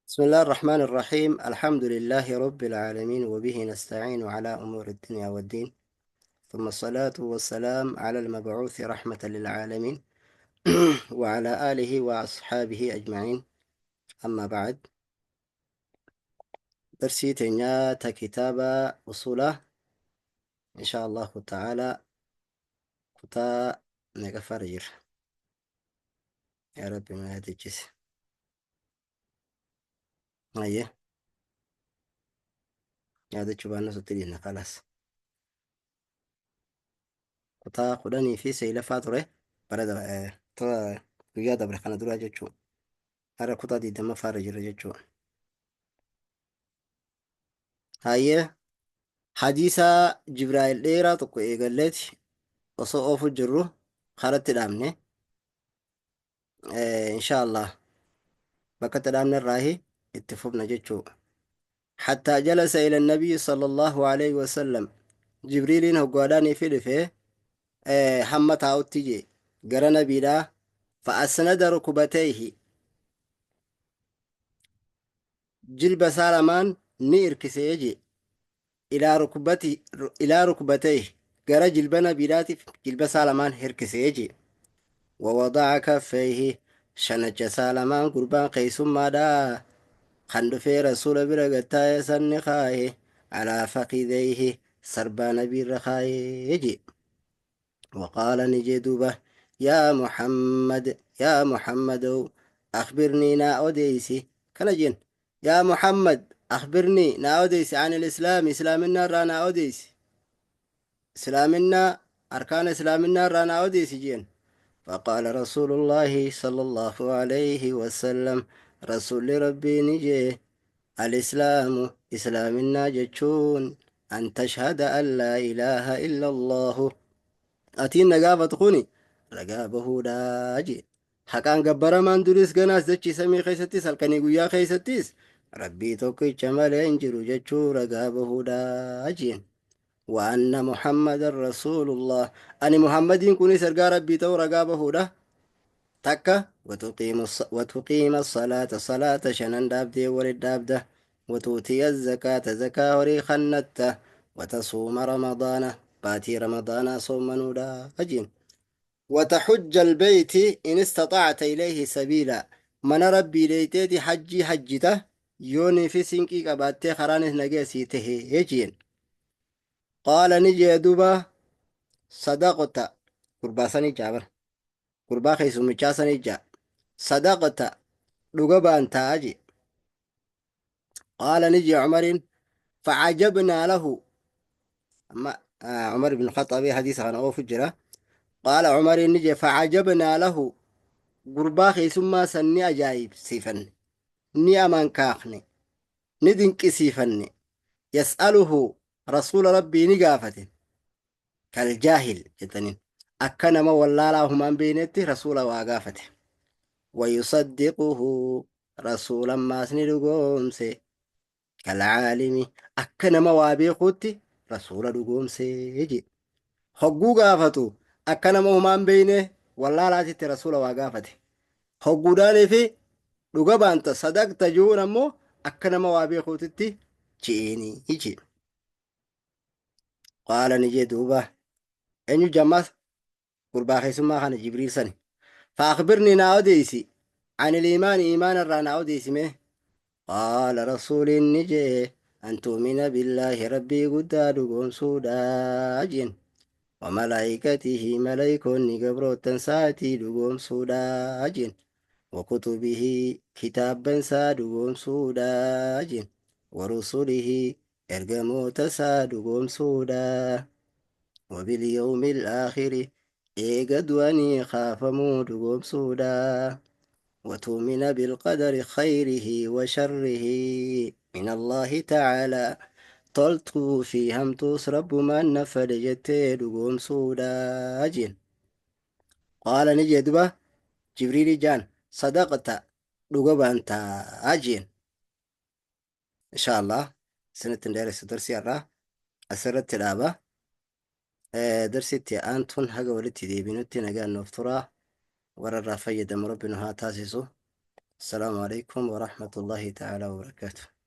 بسم الله الرحمن الرحيم. الحمد لله رب العالمين، وبه نستعين على أمور الدنيا والدين، ثم الصلاة والسلام على المبعوث رحمة للعالمين وعلى آله وأصحابه أجمعين. أما بعد، درسي تنيا كتاب أصوله إن شاء الله تعالى كتا نغفر يا ربي ما هتجس أيه yaadachuu baannus itti dhiisna. Kalaas, kutaa 19 ture bara guyyaa dabre kana duraa jechuu. Har'a kutaa 20ffaarra jira jechuu. Hayyee, hadiisa Jibraa'il dheeraa tokko eegalleeti osoo oofu jirru karatti dhaabne. Insha Allah bakka itti dhaabne irraahi itti fufna jechuu. حتى جلس إلى النبي صلى الله عليه وسلم. جبريل هقواداني في دفه hamma taa'utti jee gara nabiidhaa. فأسند ركبتيه، jilba isaa lamaan ni irkisee jee. إلى ركبتيه، gara jilba nabiidhaatiif jilba isaa lamaan hirkisee jee. ووضع كفيه، shanacha isaa lamaan gurbaan keessummaadhaa kan dhufee rasuula bira gattaa'e sanni kaaye. على فخذيه، sarbaa nabiirra kaayee jee. وقال، نجي دوبة: يا محمد، يا محمد أخبرني، نا أوديسي. كان جين: يا محمد أخبرني، نا أوديسي، عن الإسلام، إسلامنا را نا أوديسي، إسلامنا، أركان إسلامنا را نا أوديسي جين. فقال رسول الله صلى الله عليه وسلم، رسول ربي نجي: الإسلام، إسلامنا جتشون، أن تشهد أن لا إله إلا الله. Atiin na gaafatu kuni ragaa bahuudhaa jee. Haqaan gabbaramaan duris ganaas dachii samii keessattis halkanii guyyaa keessattis rabbii tokkicha malee hin jiru jechuu ragaa bahuudhaa jeen. وأن محمدا رسول الله، ani Muhammadiin kunis ergaa rabbii ta'uu ragaa bahuudha. Takka وتقيم الصلاة، salaata shanan dhaabdee walit dhaabda. وتؤتي الزكاة، zakaa horii kannatta. وتصوم رمضان، baatii ramadaanaa soomanuudha ajiin. وتحج البيت إن استطعت إليه سبيلا، mana rabbii deeyteeti hajjii hajjita yoonii fi sinqii qabaattee karaanis nageessii tahee jeen. قال، ni jee duba: صدقت. Gurbaa sanii jaabar, gurbaa keessummichaa sanii jaa: صدقت، dhuga baantaa jee. قال، ni jee Cumariin: فعجبنا له. أما عمر بن الخطاب حديث kana oofu jira. قال عمر، ni jee: فعجبنا له، gurbaa keessummaa san ni ajaa'ibsiifanne, ni amankaafne, ni dinqisiifanne. يسأله، rasuula rabbii ni gaafate. كالجاهل jettaniin, akka nama wallaalaa humaan beeynetti rasuula waa gaafate. ويصدقه، rasuulammaas ni dhugoomse. كالعالم، akka nama waa beekuutti rasuula dhugoomse je. Hogguu gaafatu akka nama humaan beeyne wallaalaatitti rasuula waa gaafate. Hogguudhaanii fi dhuga baanta صدقت juun ammoo akka nama waa beekuutitti je'eenii je. قال، ni jee duuba. Eenyu jammas? Gurbaa keessummaa kana Jibriil sani. فأخبرني، naa odeeysi، عن الإيمان، iimaan irraa naa odeeysi mee. قال rasuuliin ni jee: أن تؤمن بالله، rabbii guddaa dhugoomsuudha jeen. وملائكته، malaykoonni gabroottan isaatii dhugoomsuudha jeen. وكتبه، kitaabban isaa dhugoomsuudha jeen. ورسله، ergamoota isaa dhugoomsuudha. وباليوم الآخر، eega du'anii kaafamuu dhugoomsuudha. وتؤمن بالقدر خيره وشره من الله تعالى، toltuu fi hamtuus rabbumaan na fedhe jettee dhugoomsuudha jeen. قال، ni jee duba Jibriili jaan: صدقت، dhuga baantaa jeen. Insha Allah isinitti hin dheeressu, darsii irraa asirratti dhaaba. Darsitti aantuun haga walitti deebinutti nagaan nuuf turaa. Warra irraa fayyadamu rabbi nu haa taasisu. السلام عليكم ورحمة الله تعالى وبركاته.